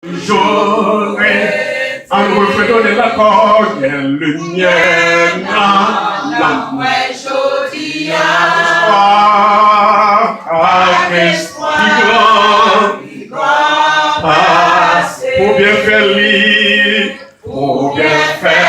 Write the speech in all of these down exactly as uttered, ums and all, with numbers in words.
Jore. Ann refredone l ankò, gen limyè nan nanm mwen jodi a. Ak espwa pi gran, pi gran pase. Pou byenfè li, pou byenfè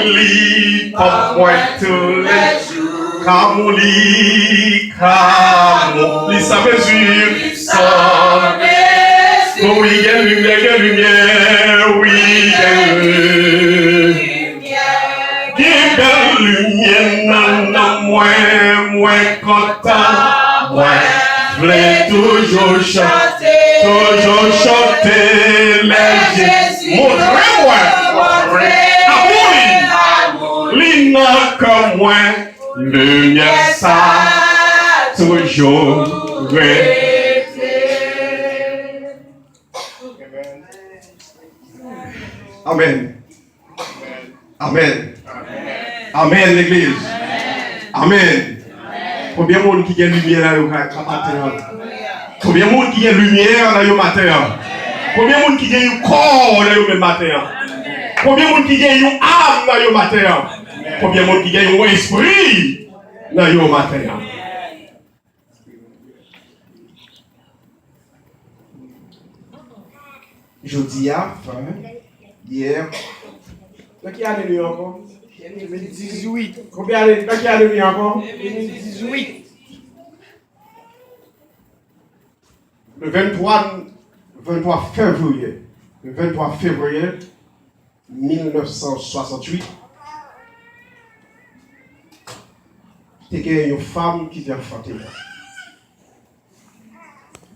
li, pòp mwen toulejou. Kamou li, kamou li san mezi. Wi, gen limyè, gen limyè, wi, gen limyè. Gen bèl limyè nan nanm mwen, mwen kontan, mwen vle toujou chante, toujou chante lè Jezi montre mwen, montre amou li, li nan kè mwen. Limyè sa toujou rete. Amèn. Amèn. Amèn, legliz. Amèn. Konbyen moun ki gen limyè nan yo maten an? Konbyen moun ki gen limyè nan yo maten an? Konbyen moun ki gen yon kò nan yo menm maten an? Konbyen moun ki gen yon am nan yo maten an? Konbyen moun ki gen yon espri nan yo maten an? Jodi a, fen, yè. Nan ki ane nou ye ankò? De mil dizuit. Konbyen ane, nan ki ane nou ye ankò? De mil dizuit. Le venntwa, venntwa fevriye, le venntwa fevriye mil nèf san swasantuit, te gen yon fanm ki te anfante mwen.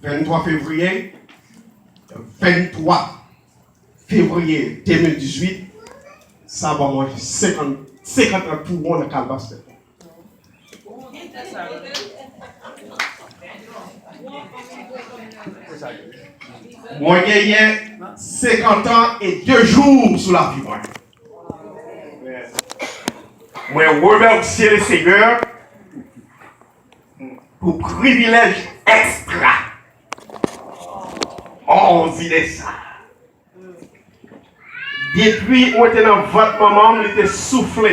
Venntwa fevriye, venntwa fevriye de mil dizuit, sa ban mwen senkant, senkant an tou won nan kalbas tèt mwen. Mwen genyen senkant an e de jou sou lavi mwen. Mwen remèsye Lesenyè pou privilèj ekstra òdinè sa. Depi mwen te nan vant manman m, li te soufle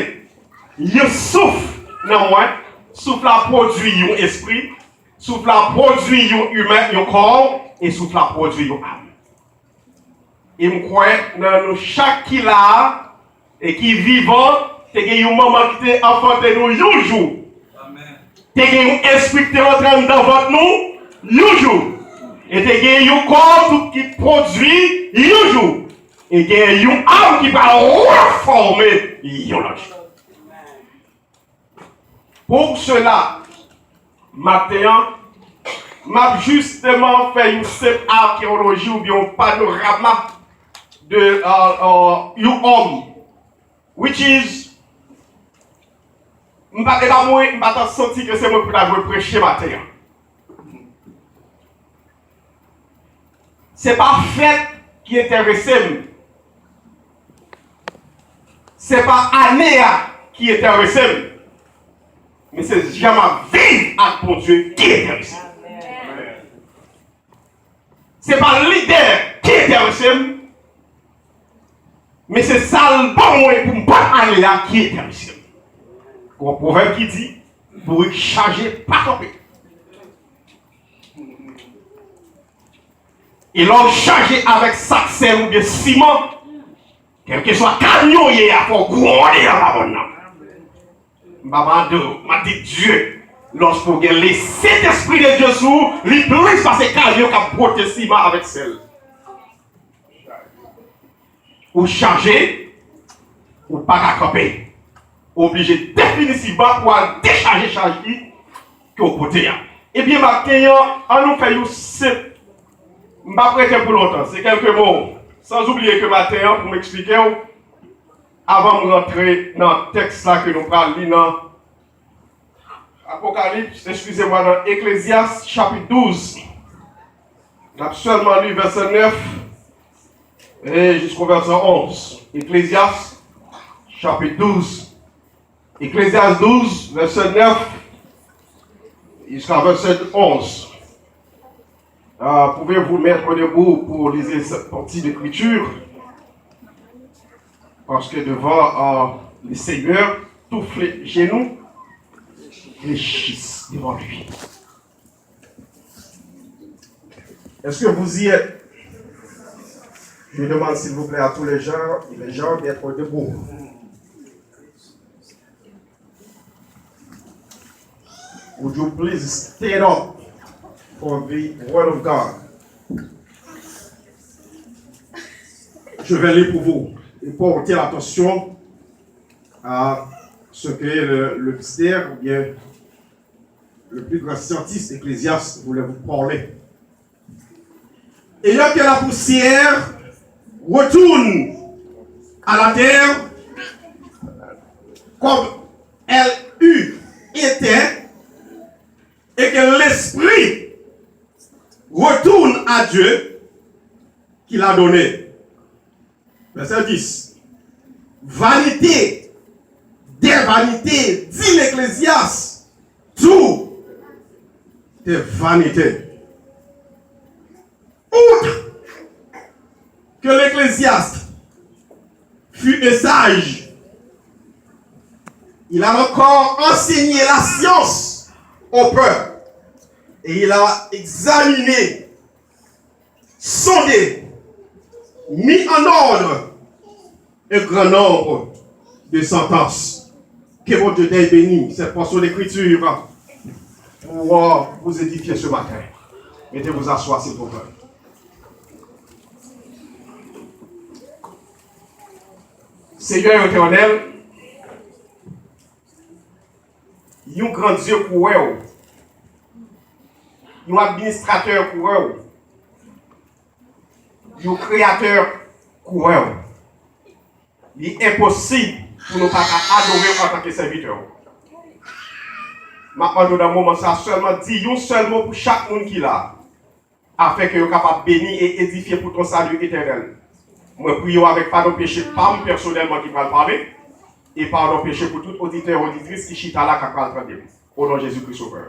yon souf nan mwen. Souf la pwodui yon espri, souf la pwodui yon imen, yon kò, e souf la pwodui yon am. E m kwè nan nou chak ki la a e ki vivan, te gen yon manman ki te anfante nou yon jou. Te gen yon espri ki te rantre anndan vant nou yon jou. E te gen yon kò tou ki pwodui yon jou. E gen yon am ki pral refòme yon lòt jou. Pour cela, maten an, m ap jisteman fè yon senp akeyoloji oubyen yon panorama de, euh, euh, yon òm, which is, m pa, e pa mwen, m pa ta santi ke se mwen pou ta dwe preche maten an. Se pa fèt ki enterese m. Se pa ane a ki enterese m. Men se jan m ap viv ak Bondye ki enterese m. Se pa lidè ki enterese m. Men se sa l ban mwen pou m bat ane a ki enterese m. Gon pwovèb ki di, bourik chaje pa kanpe. E lè w chaje avèk sak sèl oubyen siman, kèlkeswa kamyon w ye a, fò w gwonde anba mòn nan. M pa mande w, m ap di Dye, lòske w gen Lesentespri de Dye sou ou, li plis pase kamyon k ap bwote siman avèk sèl. Ou chaje, ou pa ka kanpe. Ou oblije definitivman pou al dechaje chaj li ke w pote a. Ebyen, maten an, an nou fè yon senp. M p ap rete pou lontan, se kèlke mo. San oubliye ke maten an, pou m eksplike w, avan m rantre nan tèks la ke nou pral li nan Apokalips, eskize mwa, nan Eklezyas chapit douz. N ap sèlman li vèsè nèf e jisko vèsè onz. Eklezyas chapit douz. Eklezyas douz, vèsè nèf jiska vèsè onz. Euh, pouvez-vous mettre debout pour lire cette partie d'écriture? Parce que devant euh, le Seigneur, tous les genoux fléchissent devant lui. Est-ce que vous y êtes? Je demande s'il vous plaît à tous les gens, les gens d'être debout. Would you please stand up for the word of God? Je vais lire pour vous et porter l'attention à ce que le, le mystère, ou bien le plus grand scientiste Ecclésiaste voulait vous parler. Et que la poussière retourne à la terre comme elle eut été, et que l'esprit retourne à Dieu qui l'a donné. Vèsè dis. Vanité des vanités, dit l'Ecclésiaste, tout est vanité. Outre que l'Ecclésiaste fut un sage, il a encore enseigné la science au peuple et il a examiné, sondé, mis en ordre un grand nombre de sentences. Que Bondieu dèy beni cette portion d'écriture pour euh, vous édifier ce matin. Mettez-vous à soi, s'il vous plaît. Senyè Etènèl, yon gran Dye kouwè w, yon administratè kouwè w, yon kreyatè kouwè w. Li enposib pou nou pa ka adore w antanke sèvitè w. M ap mande w nan moman sa a sèlman di yon sèl mo pou chak moun ki la, afenke yo kapab beni e edifye pou ton sali etènèl. Mwen priye w avèk padon peche pa m pèsonèlman ki pral pale, e padon peche pou tout oditè, oditris ki chita la k ap pral tande m. O non Jezi Kris Sovè.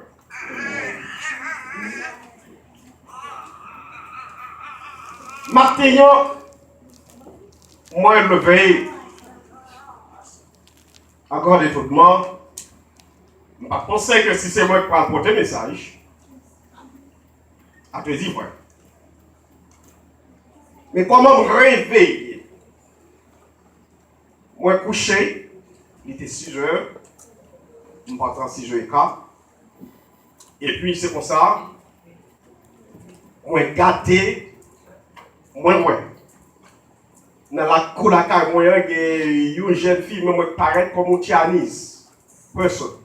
Maten an, mwen leve, ankò de tout mò, m pa t panse ke si se mwen k pral pote mesaj, a te di vre. Men kòman m reveye, mwen kouche, li te sizè, m pa t an sizè eka. Epi se konsa, mwen gade, mwen wè. Nan lakou lakay mwen an, gen yon jèn fi, mwen, mwen parèt kòm yon Chinese person.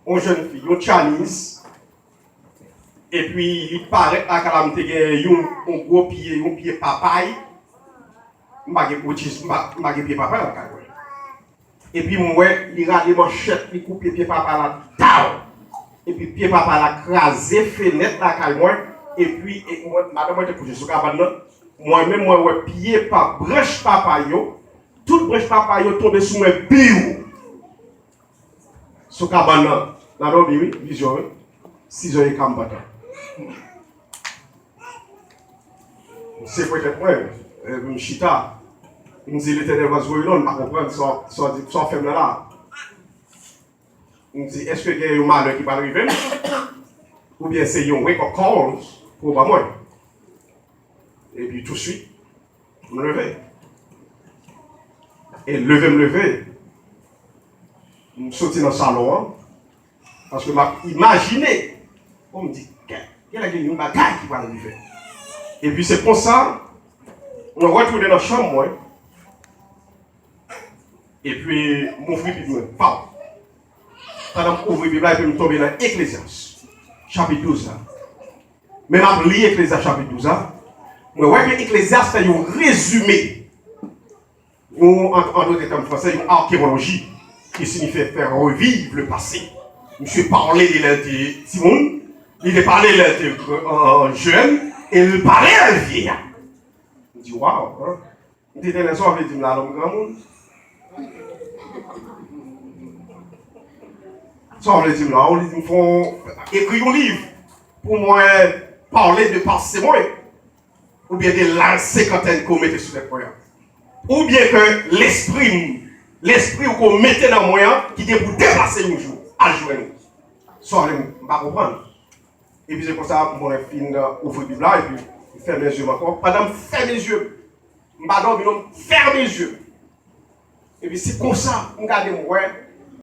Yon jèn fi, yon Chinese. Epi li parèt lakay la, m te gen yon, yon gwo pye, yon pye papay. M pa gen, which is, m pa, m pa gen pye papay lakay mwen. Epi m wè li rale manchèt, li koupe pye papay la, taw! Epi pye papay la kraze fenèt lakay mwen. Epi e mwen, madanm mwen te kouche sou kabann nan. Mwen menm, mwen wè pye pa, branch papay yo, tout branch papay yo tonbe sou mwen, biw! Sou kabann nan. Nan dòmi, wi, vizyon, wi. Sizè eka m pantan. Se petèt mwen, e, m chita. M di, Letènèl, what's going on? M pa konprann sa, sa w di, sa w fè m nan la. M di, èske gen yon malè ki pral rive m? Oubyen se yon wake up call pou w ban mwen? Epi touswit, m leve. E leve m leve, m soti nan salon an, paske m ap imajine, bon, m di, "Kè, genlè gen yon bagay ki pral rive." Epi se konsa, mwen retounen nan chanm mwen, epi m ouvri Bib mwen, paw! Pandan m ouvri Bib la, epi m tonbe nan Eklezyas, chapit douz la. Men m ap li Eklezyas chapit douz la, mwen wè ke Eklezyas fè yon rezime, yon, an, an dòt tèm fransè, yon archéologie, ki signifie faire revivre le passé. Misye pale de lè l te timoun, li te pale lè l te, euh, jèn, e li pale lè l vye a. M di, waw, hein? M di, "Tènè, sa w vle di m la, lòm granmoun? Sa w vle di m la?" Ou li di m, "Fò ekri yon liv pou mwen, pale de pase mwen, oubyen de laj senkantèn ke w mete sou tèt mwen an, oubyen ke lespri m, lespri w ke w mete nan mwen an, ki gen pou deplase yon jou, al jwenn ou. Sa w vle m, m pa konprann. Epi se konsa, mwen fin ouvri Bib la, epi m fèmen zye m ankò. Pandan m fèmen zye m, m pa dòmi non, m fèmen zye m. Epi se konsa, m gade m wè,